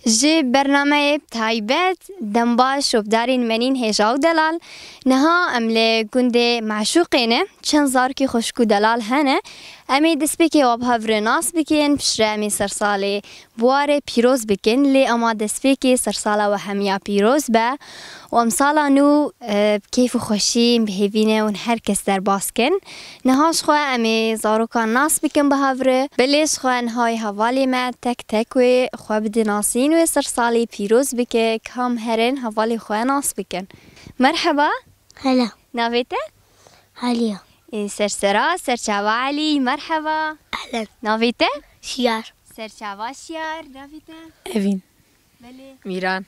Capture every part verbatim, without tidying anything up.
Ji bernameyê taybet, dembaş şopdarên menîn hêja û delal. Niha em li gundê Meşûqê ne, çend zarokî xweşik û delal hene. Em ê destpêkê we bi hev re nas bikin, piştre em ê sersalê bi we re pîroz bikin. Lê ema destpêkê sersala we hemiya pîroz be û em sala nû, e, bi kêf û xweşî bi hêvî ne hûn her kes derbas kin. Niha ji xwe em ê zarokan nas bikin bi hev re. Belê ji xwe niha wê hevalê me tek tek wê xwe bidin nasîn, wê sersalê pîroz bike, kam herin hevalê xwe nas bikin. Merheba. Hela. Navê te? Haliya. Ê, sersera, serçava Elî, merheba. Ehlen. Navê te? Şiyar. Serçava Şiyar, navê te? Evîn. Belê. Mîran.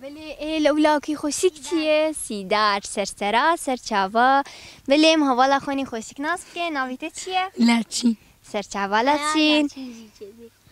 Belê, ê, lewlakî xweşik çi ye? Sîdar, sersera, serçava. Belê, em hevala xwe nî xweşik nas bike, navê te çi ye? Laçîn. Serçava Laçîn.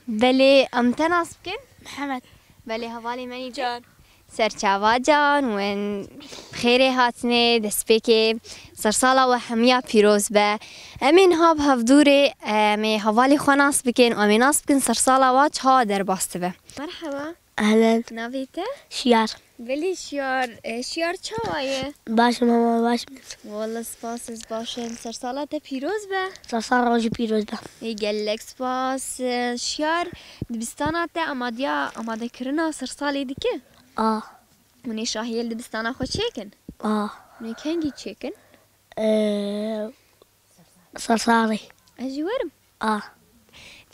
Belê, em te nas bikin? Mihemed. Belê, hevalê me nî Can. Serçava Can, win bi xêrê hatine, destpêkê sersala we hemiya pîroz be. Em ê niha bi hevdûrê, em ê hevalê xwe nas bikin, em ê nas bikin sersala we çawa derbas dibe. Merheba. Ehlen. Navê te? Şiyar. Belê Şiyar, e, Şiyar çawa ye? Baş im, heval baş im. Walla spas, ez baş im. Sersala te pîroz be. Sersala we jî pîroz be. Ê, gelek spas. E, Şiyar, dibistana te amadiya, amadekirina sersalê dike? A. Hûn ê şahiyê li dibistana xwe çêkin? A. Hûn ê kengî çêkin? E, Sersalê. Ez jî werim. A.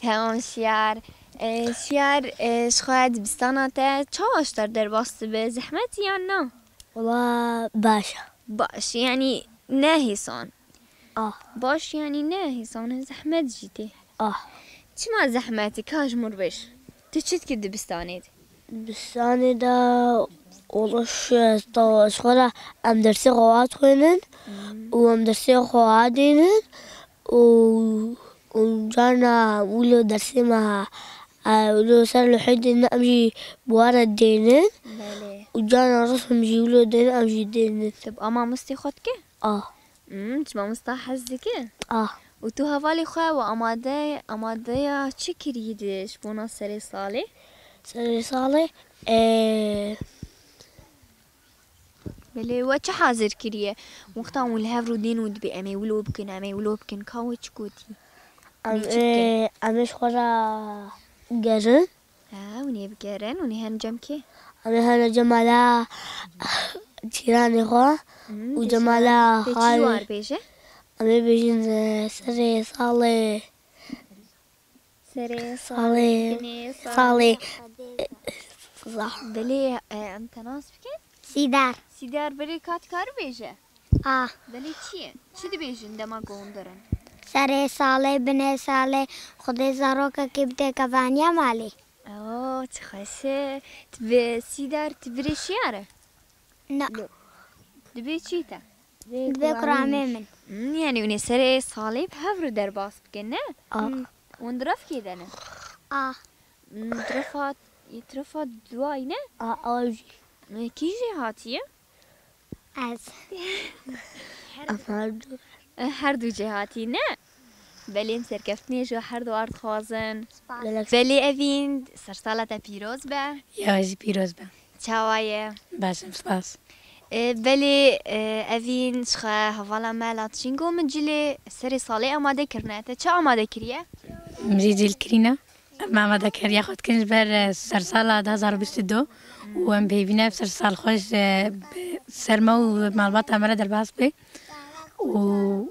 Tamam Şiyar. E, Şiyar, e, ji xwe dibistana te çawa ji te re derbas dibe? Zehmet yan na? Wala baş e. Baş, yanî ne hêsan. A. Baş yanî ne hêsan e, zehmet jî tê. A. Çima zehmet e, ka ji min re bêj? Tu çi dikî dibistanê de? Dibistanê de û ji, ji xwe re em dersê xwe wa dixwînin û em dersê xwe wa dînin û, û carna wilo dersê me, e, wilo ser lewhê dînin em jî bi wa re dînin. Belê. Û carna resim jî wilo dînin em jî dînin. Tu bi a mamostê xwe dike? A. Hmm, ji mamosta hez dike? Ah. Û tu hevalê xwe we amade, amadeya çi kirî di ji bona serê salê? Serê salê, e, Belê, we çi hazir kiriye? Wexta hûn li hev rûdîn û dibê em ê wilo bikin, em ê wilo bikin, ka we çi gotî? Em ê, em ê ji xwe re gerin. Ha, hûn ê bigerin, hûn ê herin cem kê? Em ê herin cem mala cîranê xwe Hmm, û cem mala xalê. Te çi war bêje? Em ê bêjin, e, serê salê. Serê salê, salê, binê salê. Belê, e, em te nas bikin? Sîdar. Sîdar, belê ka dikare bêje? A. Belê çi ye? Çi dibêjin dema ku hûn dirin? Serê salê, binê salê, Xwedê zarokekê bide kevaniya malê. Oo, çi xweş e. Tu bi Sîdar, tu birê Şiyar e? Na. Dibê çi te? Dibê kuramê min. Hmm, yanî hûn ê serê salê bi hev re derbas bikin, ne? A. Hmm, hûn di refkê de ne? A. Hmm, di refa, di refa duwayî ne? A, a jî. E, kî jê hatiye? Ez. Em her du. E, her du jê hatî ne? Belê em serkeftinê ji her du ar dixwazin. Spas. Gelek. Belê Evîn, sersala te pîroz be. Ya jî pîroz be. Çawa ye? Baş im, spas. E, belê, e, Evîn, ji xwe hevala me Latçîngo min cilê serê salê amade kirine. Te çi amade kiriye? Min jî cil kirîne. Em amadekariya xwe dikin ji ber, e, sersala du hazar bîst û du û em bi hêvî ne ev sersal xweş, e, bi ser me û malbata me re derbas be û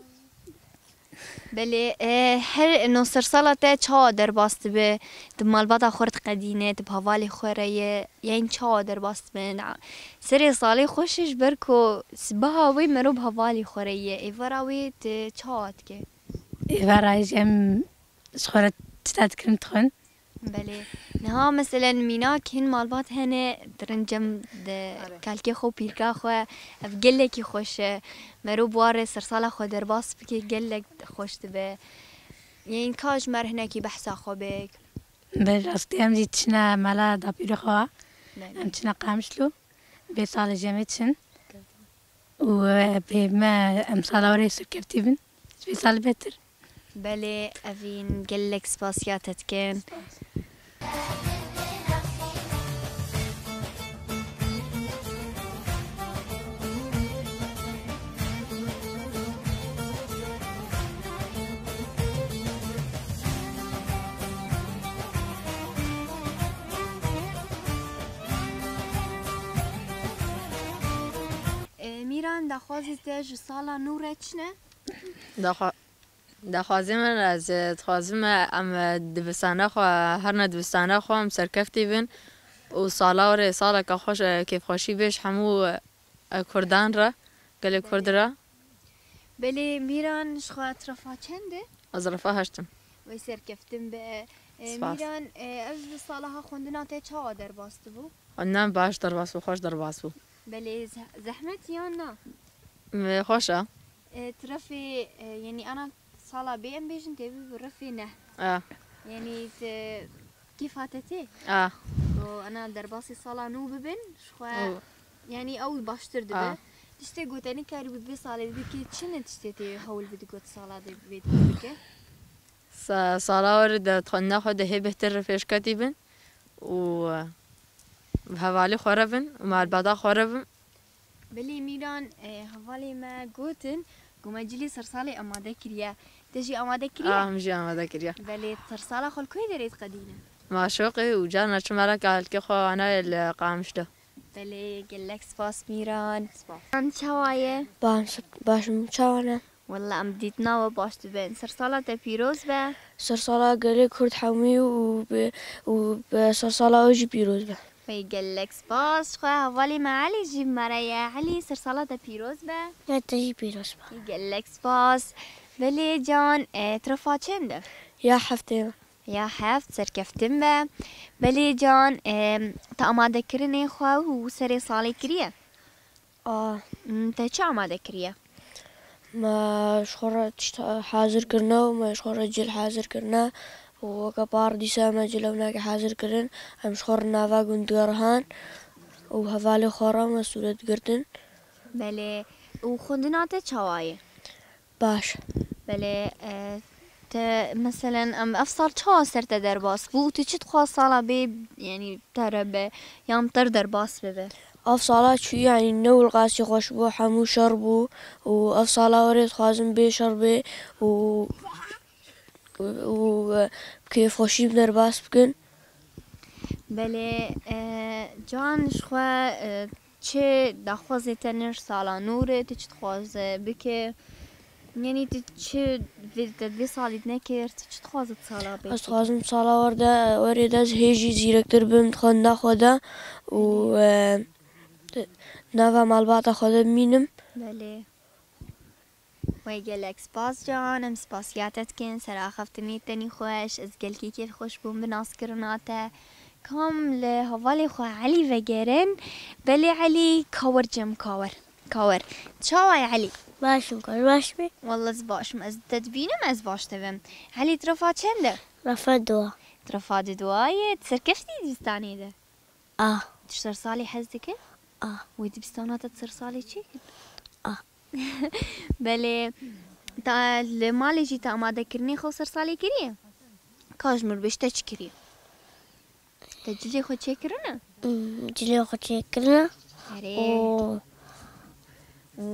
Belê, e, her no sersala te çawa derbas dibe? Tu malbata xwe re diqedîne, tu bi hevalê xwe re ye, yên çawa derbas dibe? Na, serê salê xweş e ji ber ku sibeha wê mero bi hevalê xwe re ye. Êvara wê tu çawa dike? Êvara jî em ji xwe re tişta dikirin dixwin. Belê. Niha meselen mînak hin malbat hene, dirin cem de Are. Kalkê xwe, pîrka xwe, ev gelekî xweş e. Mero bi wa re sersala xwe derbas bike, gelek xweş dibe. Yên ka ji me re hinekî behsa xwe bik. Bi rastî em jî çine mala dapîrê xwe. Belê. Em çine Qamişlo. Vê salê jî em ê çin. Û, e, pê me em sala were serkevtî bin. Ji vê salê betir. Belê, Evîn, gelek spasiya te dikin. Daxwazê te ji sala nû re çi ne? Daxwa-, daxwazê min, ez, e, dixwazim, e, em, e, dibistana xwe, herine dibistana xwe, em serkeftî bin û sala were saleke xweş, e, kêfxweşî bê ji hemû, e, Kurdan re, gelê Kurd re. Belê Mîran, ji xwe tu refa çend e? Ez refa heşt im. Wê serkeftin be. E, Spas. Mîran, e, ev sala ha xwendina te çawa derbas dibû? Xwendina baş derbas bû, xweş derbas bû. Belê ze-, zehmet yan na? Me xweş e. E, tu refê, e, yanî ana sala bê em bêjin tê bî bi refê ne. A. Yanî tu kêfa te tê? A. Û ana derbasî sala nû bibin, ji xwe, Û- yanî ew baştir dibe. A. Tiştê ku te nikarîbû vê salê bike, çi ne tiştê tê hewl bidî ku tu sala de vê bike? Sa-, sala were de xwendina xwe de hê bêhtir pêşketî bin û, e, bi hevalî xwe re bin û malbata xwe re bin. Belê Mîran, e, hevalê me gotin ku me cilê sersalê amade kiriye. Te jî amade kiriye? Ah, min jî amade kiriye. Belê, sersala xwe li ku derê diqedîne? Maşoqê û carna çi meraka helkê xwe anayê li Qamişlo. Belê, gelek spas Mîran. Spas. Em çawa ye? Baş, baş im, çawa ne? Walla em dîtina we baş dibin. Sersala te pîroz be. Sersala gelê Kurd hemî û bi, û bi sersala we jî pîroz be. Wê gelek spas. Xwe hevalê me Elî jî bi me re ye. Elî, sersala te pîroz be. Ya te jî pîroz be. Gelek spas. Belê can, e, tu refa çend e? Ya heftê. Ya heft, serkeftin be. Belê can, e, te amadekirinê xwe û serê salê kiriye? A. Hmm, te çi amade kiriye? Me ji xwe re tişt hazir kirine û me ji xwe re cil hazir kirine û weke par dîsa me cil ewnakê hazir kirin. Em ji xwe re nava gund gerihan û hevalê xwe re me sûret girtin. Belê. Û xwendina te çawa ye? Baş. Belê, e, te, meselen, em, ev sal çawa ser te derbas bû? Tu çi dixwaz sala bê, yanî te re be, yan te re derbas bibe? Ev sala çû, yanî ne wilqasî xweş bû, hemû şer bû û ev sala were dixwazim bê şer bê û, û, e, bi kêfxweşî derbas bikin. Belê, e, can ji xwe, e, çi daxwazê te ne ji sala nû re, tu çi dixwaze bike? Yanî tu çi vê, te vê salî nekir, tu çi dixwaze di sala bê? Ez dixwazim sala werde, werê de ez hê jî zîrektir bim di xwendina xwe de û, e, nava malbata xwe de bimînim. Belê. Wê gelek spas can, em spasiya te dikin, ser axaftinê tenî xweş, ez gelkî kêfxweş bûm bi naskirina te. Kam li hevalê xwe Elî vegerin? Belê Elî, ka wer cem, ka wer. Ka wer. Çawa ye Elî? Baş im, ka baş bî? Walla ez baş im, ez te dibînim, ez baş te bim. Elî, tu refa çend e? Refa dua. Tu refa di dua ye, tu serkeftî dibistanê de? A. Tu ser salê hez dike? A. Wê dibistana te ser salê çêkin? A. Belê, ta li malê jî te amadekirinê xwe ser salê kiriye? Ka ji mir bêj te çi kiriye? Te cilê xwe çêkirine? Hmm, cilê xwe çêkirine. Erê. Û Û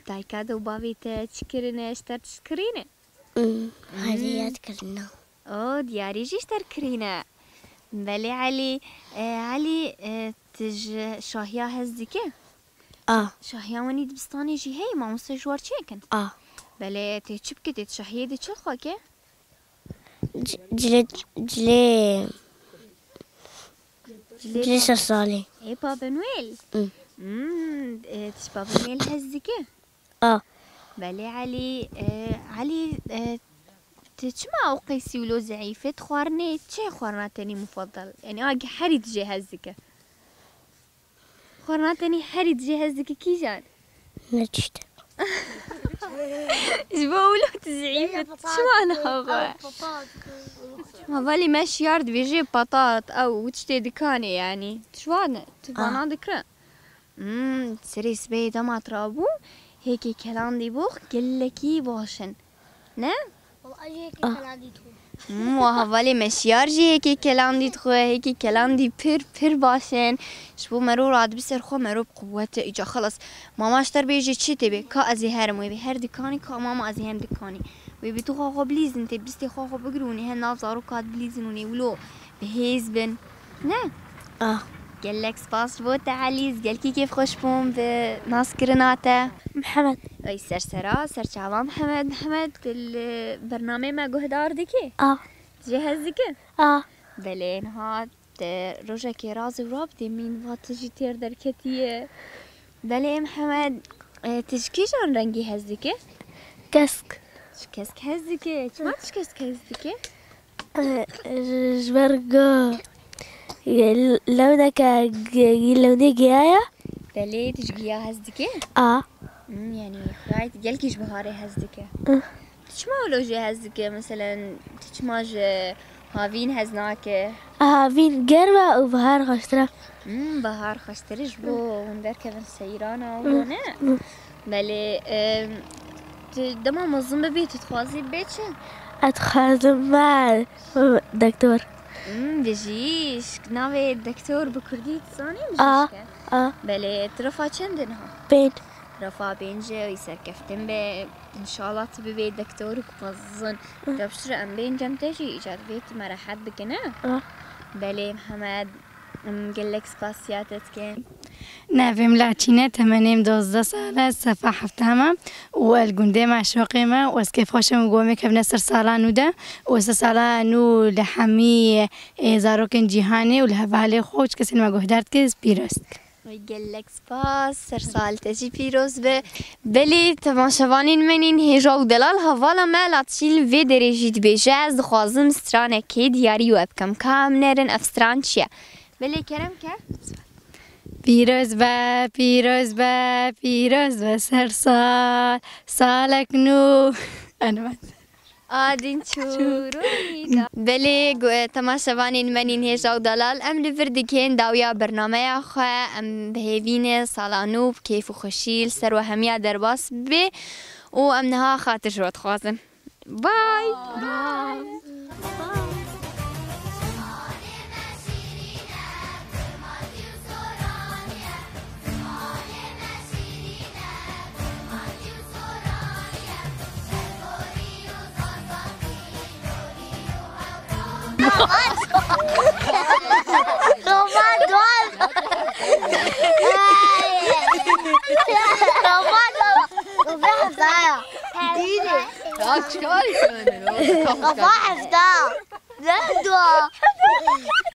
dayika de û bavê te çi kirine, ji te re tişt kirîne? Hmm, hediye kirine. O, diyarî jî ji te re kirîne. Belê Elî, e, Elî, e, tu ji şahiya hez dike? A. Şahiya winî dibistanê jî heye, mamoste ji war çêkin? A. Belê, tê çi bike, tê şahiyê de çi xwe ke? C-, cilê, cilê, Cilê cilê Bab-, ser salê. Ê, Baba Noel? Hı. Hmm, e, tu ji Baba Noel hez dike? A. Belê Elî, e, Elî, e, tu çima ew qeysî wilo zeîf î? Tu xwarinê çi xwarina te nî mufeddel? Yanî a herî tu jê hez dike? Xwarina te nî herî tu jê hez dike kîjan? Ne tişt. Ji bo wilo tu zeîf î, tu çima niha xwe? Hevalê me şiyar dibêje patat, ew tiştê dikanê yanî. Tu ji wan, tu Ah. vana dikire. Hmm, serê sibehê dema tu rabû, hêkê kelandî bû, gelekî baş in. Ne? Wala ez jî hêkê Ah. kelandî dixwim. Hmm, wa hevalê me şiyar jî hêkê kelandî dixwe, hêkê kelandî pir, pir baş in. Ji bo mero radibi ser xwe, mero bi quwet e, îca xelas. Mama ji te re bêje çi tê bê, ka ez ê herim wê bê, her dikanî, ka mama ez ê hem dikanî. Wê bê tu xwe xwe bilîzin tê, bistê xwe xwe bigirin û nê hem nav zaroka bilîzin û nê wilo bi hêz bin. Ne? Ah. Gelek spas ji bo te Elî, ez gelkî kêfxweş bûm bi naskirina te. Mihemed. Ey sersera, serçava Mihemed. Mihemed, tu li bernameyê me guhdar dikî? A. Tu jê hez dikî? A. Belê, niha te rojekê razê û rabdê mîn va tu jî têr derketiye. Belê Mihemed, e, tu ji kîjan rengî hez dikî? Kesk. Ji kesk hez dikî. Çima tu ji kesk hez dikî? Ji ber ku lewneke gi-, lewnê giya ye. Belê, tu ji giya hez dike? A. Hmm, yani, xwayê gelkî ji biharê hez dike. Ih. Tu çima wilo jê hez dike? Meselen, tu çima ji havîn hez nake? Havîn germ e û bihar xweştir e. Hmm, bihar xweştir e ji bo hûn derkevin seyrana û ne? Belê, em, tu dema mezin bibî, tu dixwazî bê çi? Ez dixwazim me doktor. Hmm, bijîşk. Navê doktor bi kurdî dizanî A, bijîşk e? A. Belê, tu refa çend e niha? Pênc. Refa pênc e, wî serkeftin be. Înşallah tu bibê doktorek mezin. Hı. Te piştre em bên cem te jî îcar vê tu me rehet bikine. A. Belê, Mihemed. Em gelek spasiya te dikin. Navê min Laçîn e, temenê min dozdeh sal e, sefa hefta me û ez li gundê me, şoqê me û ez kêfxweş im ku em ê kevine ser sala nû de û ser sala nû li hemî, ê, zarokên cîhanê û li hevalê xwe û çi kesên me guhdar dike, ez pîroz dikim. Ay, gelek spas, ser sal te jî pîroz be. Belê, temaşevanên me nîn hêja û delal, hevala me Laçîn vê derê jî dibêje, ez dixwazim stranekê diyarî we bikim. Ka em nerin ev stran çi ye? Belê kerem ke. Pîroz be, pîroz be, pîroz be ser sal, salek nû. Ene ben. Adin çûrûnî da. Belê, gu-, temaşevanên me nîn hêja û delal, em li vir dikin dawiya bernameya xwe, em bi hêvî ne sala nû bi kêf û xweşî li ser we hemiya derbas bibe û em niha xatir ji we dixwazin. Bye. Bye. Kafa hefta. Ne dua.